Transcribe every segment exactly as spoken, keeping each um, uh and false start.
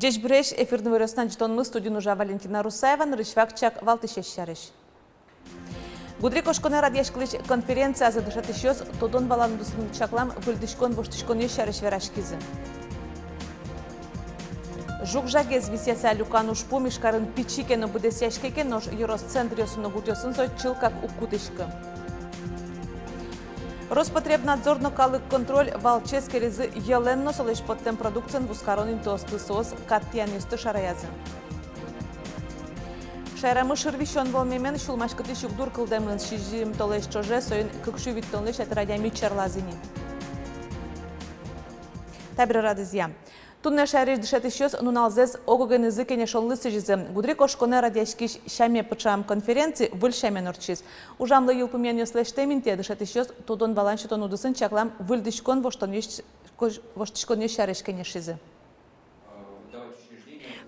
Ӟечбуресь! Эфирын «Иворъёс» но ӝытонмы, студиын ужа Валентина Русаева. Нырысь вакчияк валтӥсез сярысь. Гудырикошконэ радъяськылӥсь конференциязы дышетӥсьёс тодон-валан удысын чаклам выльдӥськон воштӥськонъёс сярысь вераськизы. Жуг-жагез висъяса люкан ужпум Ижкарын пичи ке но, быдэсъяське ке, нош ёрос центръёсын но гуртъёсын со чылкак уг кутӥськы. Роспотребнадзор но калык контроль валче эскеризы йӧлэн но солэсь поттэм продукциен вузкарон интыосты. Соос кат тӥянъёсты шараязы. Шаерамы шыр висён вӧлмемен сюлмаськытӥсь югдур кылдэмын. Сизьым толэзь ӵоже соин кык сю витьтонлэсь ятыр адями черлазы ини. Табере радызъя. Туннэ шаерысь дышетӥсьёс нуналзэс ог-огенызы кенешонлы сӥзизы. Гудырикошконэ радъяськись сяме пыӵам конференци выль сямен ортчиз. Ужамлы йылпумъянъёс лэсьтэм интые дышетӥсьёс тодон-валан сётон удысын чаклам выльдӥськон воштонъёс-, воштӥськонъёс сярысь кенешизы.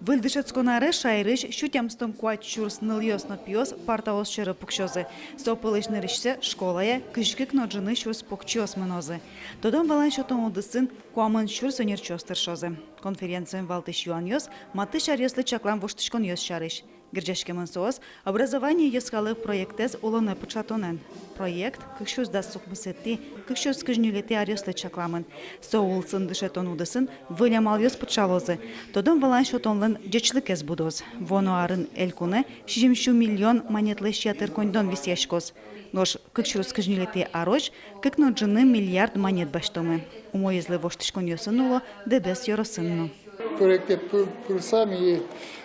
Выль дышетскон аре шаерысь сю тямыстон куать сюрс нылъёс но пиос партаос сьӧры пуксёзы. Со пӧлысь нырысьсэ школае кызь кык но ӝыны сюрс покчиос мынозы. Тодон-валан сётон удысын куамын сюрс ӧнерчиос тыршозы. Конференциын валтӥсь юанъёс матысь аръёслы чаклам воштӥськонъёс сярысь. Герӟаськемын соос «Образование йӧскалык» проектэз улонэ пыӵатонэн. Проект кык сюрс дас укмысэтӥ, кык сюрс кызь ньылетӥ аръёслы чакламын. Со улсын дышетон удысын выль амалъёс пыӵалозы, тодон-валан сётонлэн ӟечлыкез будоз. Вуоно арын элькунэ сизьым сю миллион манетлэсь ятыр коньдон висъяськоз. Нош кык сюрс кызь ньылетӥ арозь кык но ӝыны миллиард манет басьтомы. Умоезлы воштӥськонъёсын уло Дэбес ёросын но. Проекте пы-, пырыса ми,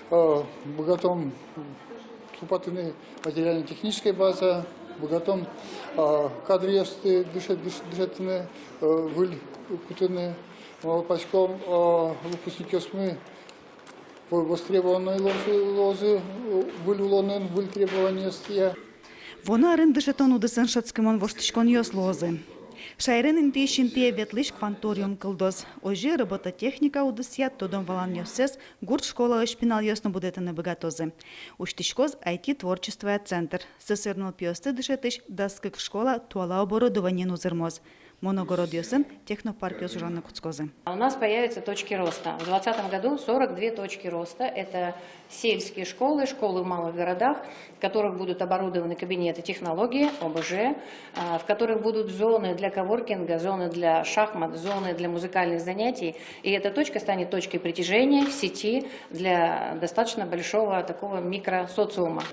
э, быгатом тупатыны материально-технической база, быгатом, э, кадръёсты дыше-, дыш-, дышетыны, э, выль кутыны, малпаськом, э, выпускникъёсмы во-, востребованной луозы, луозы, э, выль улонын, выль требованиосъя. Вуоно арын дышетон удысын шӧдскымон воштӥськонъёс луозы. Шаерын интыысь интые ветлӥсь кванториум кылдоз. Озьы робототехника удысъя тодон-валанъёссэс гурт школаысь пиналъёс но будэтыны быгатозы. Усьтӥськоз айти-творчествоя центр. Сӧсыр нылпиосты дышетӥсь дас кык школа туала оборудованиен узырмоз. Моногородъёсын технопаркъёс ужаны кутскозы. У нас появятся точки роста. В двадцатом году сорок две точки роста. Это сельские школы, школы в малых городах, в которых будут оборудованы кабинеты технологии, ОБЖ, а, в которых будут зоны для коворкинга, зоны для шахмат, зоны для музыкальных занятий. И эта точка станет точкой притяжения в сети для достаточно большого такого микросоциума.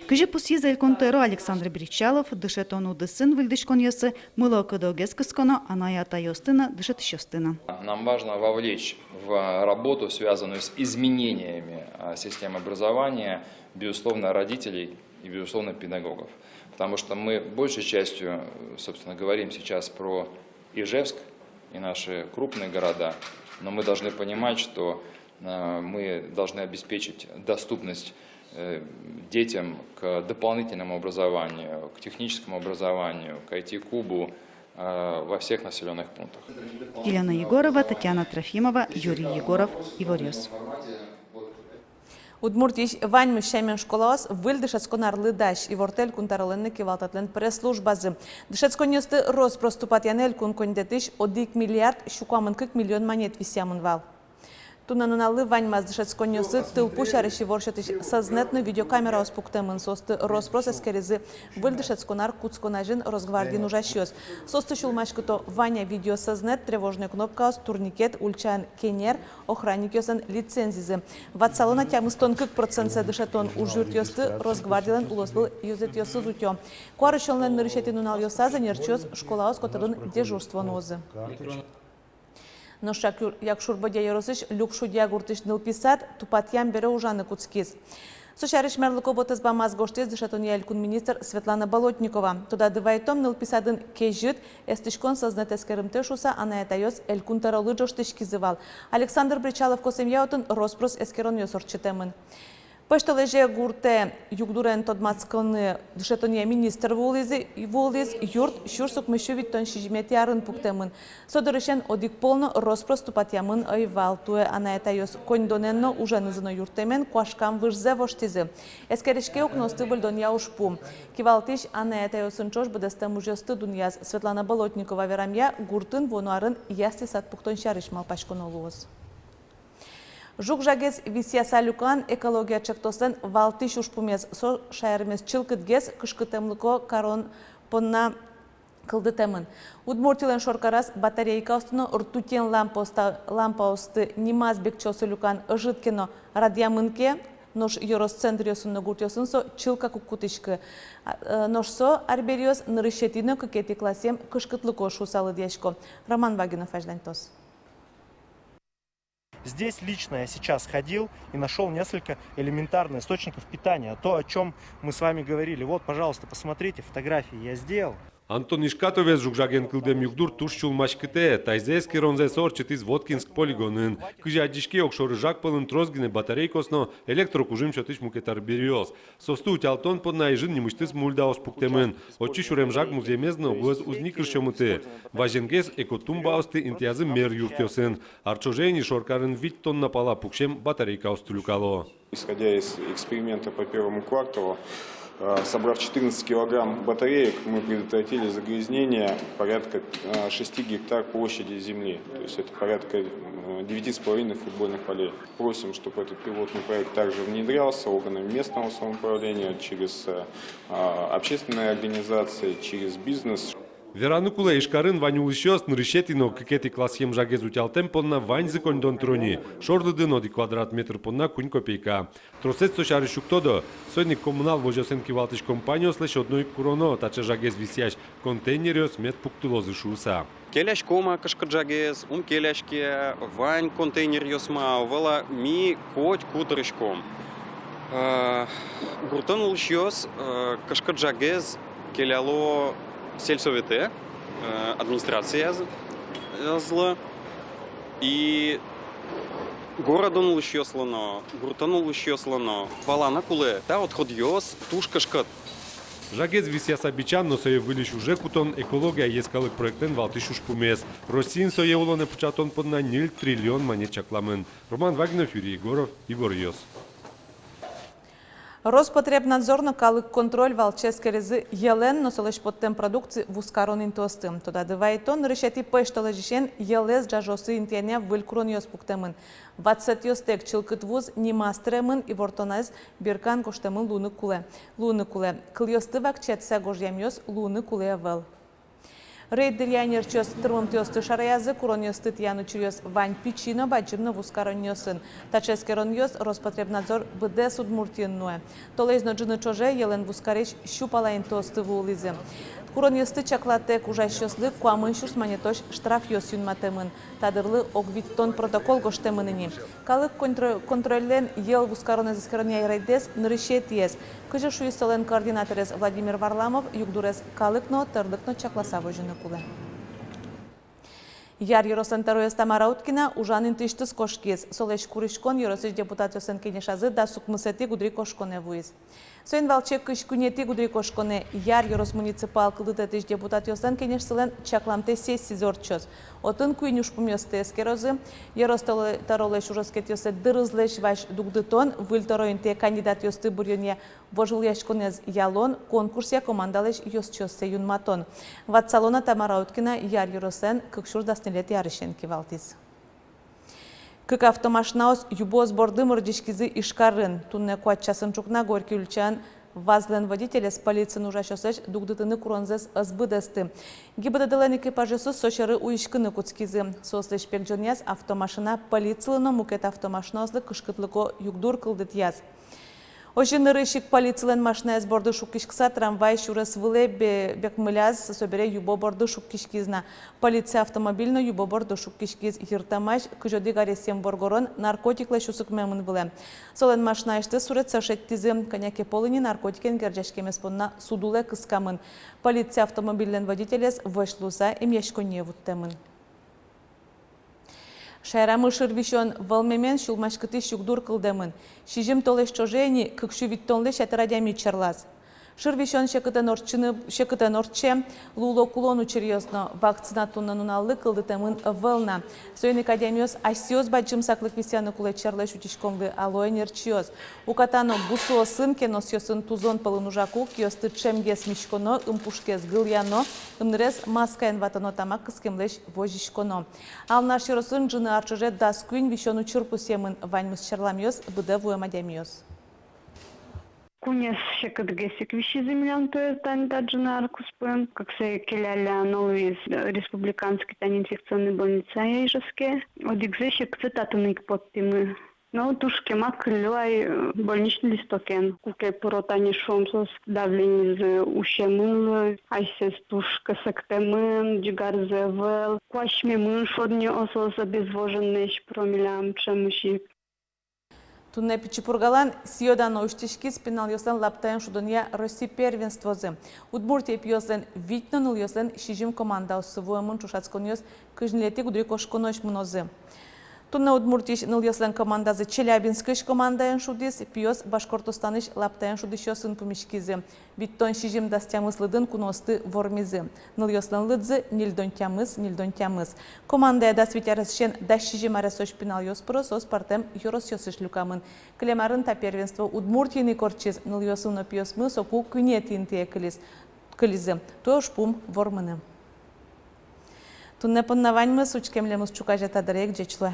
Кызьы пусйиз Элькун тӧро Александр Бречалов, дышетон удысын выльдӥськонъёсы мыло-кыдогес кысконо анай-атайёсты но, дышетӥсьёсты но. Нам важно вовлечь в работу, связанную с изменениями, а, системы образования, безусловно, родителей и, безусловно, педагогов. Потому что мы большей частью, собственно, говорим сейчас про Ижевск и наши крупные города, но мы должны понимать, что, э, мы должны обеспечить доступность, э, детям к дополнительному образованию, к техническому образованию, к I T-кубу, э, во всех населённых пунктах. Елена Егорова, Татьяна Трофимова, Юрий Егоров, «Иворъёс». Удмуртиысь ваньмыз сямен школаос выль дышетскон арлы дась, ивортэ Элькун тӧролэн но кивалтэтлэн пресс-службазы. Дышетсконъёсты рос-прос тупатъяны элькун коньдэтысь одӥг миллиард сю куамын кык миллион манет висъямын вал. Туннэ нуналлы ваньмаз дышетсконъёсы тылпу сярысь ивор сётӥсь сӧзнэт но видеокамераос пуктэмын. Соосты рос-прос эскеризы выль дышетскон ар кутскон азьын Росгвардиын ужасьёс. Соосты сюлмаськыто вань-а видеосӧзнэт, тревожной кнопкаос, турникет, ульчаын кенер, охранникъёслэн лицензизы. Ватсалом на, тямыстон кык процентсэ дышетон ужъюртъёсты Росгвардилэн улосвыл ёзэтъёсыз утё. Куарусёнлэн нырысетӥ нуналъёсаз ӧнерчиос школаос котырын дежурство нуозы. Нош Якшур-Бӧдья ёросысь Люк-Шудья гуртысь нылпи сад тупатъям бере ужаны кутскиз. Со сярысь мерлыко вотэс бамаз гожтӥз дышетонъя элькун министр Светлана Болотникова. Тодады вайытом, нылпи садын кезьыт, эстӥськон сӧзнэт эскерымтэ шуыса анай-атайёс Элькун тӧролы ӝожтӥськизы вал. Александр Бречалов косэмъя отын рос-прос эскеронъёс ортчытэмын. Пӧсьтолэзе гуртэ югдурен тодматскыны дышетонъя министр вуылӥз, вуылӥз. Юрт сюрс укмыссю витьтон сизьыметӥ арын пуктэмын. Со дырысен одӥг пол но рос-прос тупатъямын ӧй вал. Туэ анай-атайёс коньдонэн но, уженызы но юрттэмен куашкам выжзэ воштӥзы. Эскериське укноосты выльдонъя ужпум. Кивалтӥсь анай-атайёсын ӵош быдэстэм ужъёсты дунъяз. Светлана Болотникова верамъя, гуртын вуоно арын ясли сад пуктон сярысь малпаськоно луоз. Жуг-жагез висъяса люкан экология чектослэн валтӥсь ужпумез. Со шаермес чылкытгес, кышкыттэмлыко карон понна кылдытэмын. Удмуртилэн шоркараз батарейкаосты но ртутьен лампаоста-, лампаосты нимаз бекчеосы люкан ӧжыт ке но радъямын ке, нош ёрос центръёсын но гуртъёсын со чылкак уг кутӥськы. А, э, нош со арбериос нырысетӥ но кыкетӥ классъем кышкытлыко шуыса лыдъясько. Роман Вагинов азьланьтоз. Здесь лично я сейчас ходил и нашёл несколько элементарных источников питания. То, о чём мы с вами говорили. Вот, пожалуйста, посмотрите, фотографии я сделал. Антон Ишкатовез жуг-жаген кылдэм югдур туж сюлмаськытэ. Таизэ эскеронзэ со ортчытӥз Воткинск полигонын. Кызьы адӟиське, огшоры жаг пӧлын трос гинэ батарейкаос но электрокужым сётӥсь мукет арбериос. Соосты утялтон понна Ижын нимысьтыз мульдаос пуктэмын. Отчы сюрем жаг музъемез но угось уз ни кырсьёмыты. Вазенгес экотумбаосты интыязы мер юртъёсын. Ар ӵоже ини шоркарын вить тонна пала пуксем батарейкаосты люкало. Исходя из эксперимента по первому кварталу, э, собрав четырнадцать килограмм батареек, мы предотвратили загрязнение порядка, э, шести гектар площади земли. То есть это порядка, э, девяти с половиной футбольных полей. Просим, чтобы этот пилотный проект также внедрялся органами местного самоуправления через, э, а, общественные организации, через бизнес. Вераны кулэ, Ижкарын вань улӥсьёс нырысетӥ но кыкетӥ классъем жагез утялтэм понна ваньзы коньдон тыро ни. Шорлыдын одӥг квадрат метр понна куинь копейка. Тросэз со сярысь уг тодо. Соин ик коммунал возёсын кивалтӥсь компаниослэсь одно ик куроно, таӵе жагез висъясь контейнеръёс мед пуктылозы шуыса. Келяськом-а кышкыт жагез, ум келяське, вань контейнеръёс ма, ӧвӧл-а, ми котьку тырӥськом. Э, гуртын улӥсьёс, э, кышкыт жагез келяло сельсоветэ, э, администрациязлы. И городын улӥсьёслы но, гуртын улӥсьёслы но валаны кулэ, та отходъёс туж кышкыт. Жагез висъяса бичан но сое выльысь уже кутон «Экология» йӧскалык проектлэн валтӥсь ужпумез. Россиын сое улонэ пыӵатон понна ньыль триллион манет чакламын. Роман Вагинов, Юрий Егоров, «Иворъёс». Роспотребнадзор но «Калык контроль» валче эскеризы йӧлэн но солэсь поттэм продукци вузкарон интыосты. Тодады вайытом, нырысетӥ пӧсьтолэзьысен йӧлэз ӝажъёсы интыянъя выль куронъёс пуктэмын. Ватсэтъёстэк чылкыт вуз нимаз тыремын, ивортонэз беркан гожтэмын луыны кулэ. Луыны кулэ. Кылъёсты вакчиятыса гожъямъёс луыны кулэ ӧвӧл. Рейд дыръя ӧнерчиос тырмымтэосты шараязы, куронъёсты тӥян учыръёс вань пичи но, бадӟым но вузкаронъёсын. Таӵе эскеронъёс Роспотребнадзор быдэс Удмуртиын нуэ. Толэзь но ӝыны ӵоже йӧлэн вузкаресь сю пала интыосты вуылӥзы. Куронъёсты чаклатэк ужасьёслы куамын сюрс манетозь штрафъёс юнматэмын. Та дырлы ог витьтон протокол гожтэмын ини. «Калык контро-, контрольлэн» йӧл вузкаронэз эскеронъя рейдэз нырысетӥез. Кызьы шуиз солэн координаторез Владимир Варламов, югдурез калык но, тӧрлык но чакласа возьыны кулэ. Яр ёрослэн тӧроез Тамара Уткина ужан интыысьтыз кошкиз. Солэсь куриськон ёросысь депутатъёслэн кенешазы дас укмысэтӥ гудырикошконэ вуиз. Соин валче кызь куинетӥ гудырикошконэ Яр ёрос муниципал кылдытэтысь депутатъёслэн кенешсылэн чакламтэ сессизы ортчоз. Отын куинь ужпумъёсты эскерозы: ёрос тӧро-, тӧролэсь ужоскетъёссэ дырызлэсь вазь дугдытон, выль тӧро интые кандидатъёсты быръёнъя вожвылъяськонэз ялон, конкурсъя командалэсь ёзчиоссэ юнматон. Ватсалом на, Тамара Уткина Яр ёросэн кык сюрс дас ньылетӥ арысен кивалтӥз. Кык автомашинаос юбоос борды мырӟиськизы Ижкарын. Туннэ куать часын ӵукна Горький ульчаын ВАЗлэн водителез полициын ужасьёслэсь дугдытыны куронзэс ӧз быдэсты. ГИБДДлэн экипажъёсыз со сьӧры уиськыны кутскизы. Соослэсь пегӟонъяз автомашина полицилы но мукет автомашинаослы кышкытлыко югдур кылдытъяз. Озьы нырысь ик полицилэн машинаез борды шуккиськыса трамвай сюрес вылэ бе-, бекмыляз, собере юбо борды шуккиськиз на. Полици автомобиль но юбо борды шуккиськиз. Йыртэмась кызь одӥг аресъем воргорон наркотиклэсь усыкмемын вылэм. Солэн машинаысьтыз суретсэ шедьтӥзы. Кӧня ке пол ини наркотикен герӟаськемез понна суд улэ кыскамын. Полици автомобильлэн водителез вӧсь луыса эмъяськонние вуттэмын. Шаерамы шыр висён вӧлмемен сюлмаськытӥсь югдур кылдэмын. Сизьым толэзь ӵоже ини кык сю витьтонлэсь ятыр адями черлаз. Шыр висён секытэн ортчыны, секытэн ортче, луыло кулон учыръёс но. Вакцина туннэ нуналлы кылдытэмын ӧвӧл на. Соин ик адямиос асьсэос бадӟым саклык висъяны кулэ, черлэсь утиськонлы ало ӧнерчиос. Уката но бусыосын, кеносъёсын тузон пӧлын ужаку, киосты ӵемгес миськоно, ымпушкез гылъяно, ымнырез маскаен ватоно, тамак кыскемлэсь возиськоно. Алнаш ёросын ӝыны ар ӵоже дас куинь висён учыр пусъемын, ваньмыз черламъёс — быдэ вуэм адямиос. Куинез секытгес ик висизы милям туэ тани та ӝыны ар куспын. Кыксэ келялляно луиз республиканский тани инфекционный больницае Ижевске. Одӥгзэ секытсэ татын ик поттӥмы. Но туж кема кылльо ай больничный листокен. Куке пыро тани, шуом, соос давленизы усемын луэ, асьсэос туж кӧсэктэмын, ӟигарзы ӧвӧл, куасьмемын шуо ни, соос обезвоженноесь пыро милям ӵемысь ик. Туннэ Пичи Пургалэн сӥё-дано усьтӥськиз пиналъёслэн лаптаен шудонъя Россия первенствозы. Удмуртие пиослэн вить но нылъёслэн сизьым командаоссы вуэмын. Ӵошатсконъёс кызь ньылетӥ гудырикошконозь мынозы. Туннэ Удмуртиысь нылъёслэн командазы Челябинскысь командаен шудӥз, пиос Башкортостанысь лаптаен шудӥсьёсын пумиськизы. Витьтон сизьым-дас тямыс лыдын куноосты вормизы. Нылъёслэн лыдзы ньыльдон тямыс, ньыльдон тямыс. Командае дас вить аресысен дас сизьым аресозь пиналъёс пыро, соос пӧртэм ёросъёсысь люкамын. Кылем арын та первенство Удмуртиын ик ортчиз, нылъёсмы но пиосмы соку куинетӥ интые кылиз, кылизы. Туэ ужпум вормыны. Туннэ понна ваньмыз, учке милемыз ӵуказе та дыре ик, ӟеч луэ.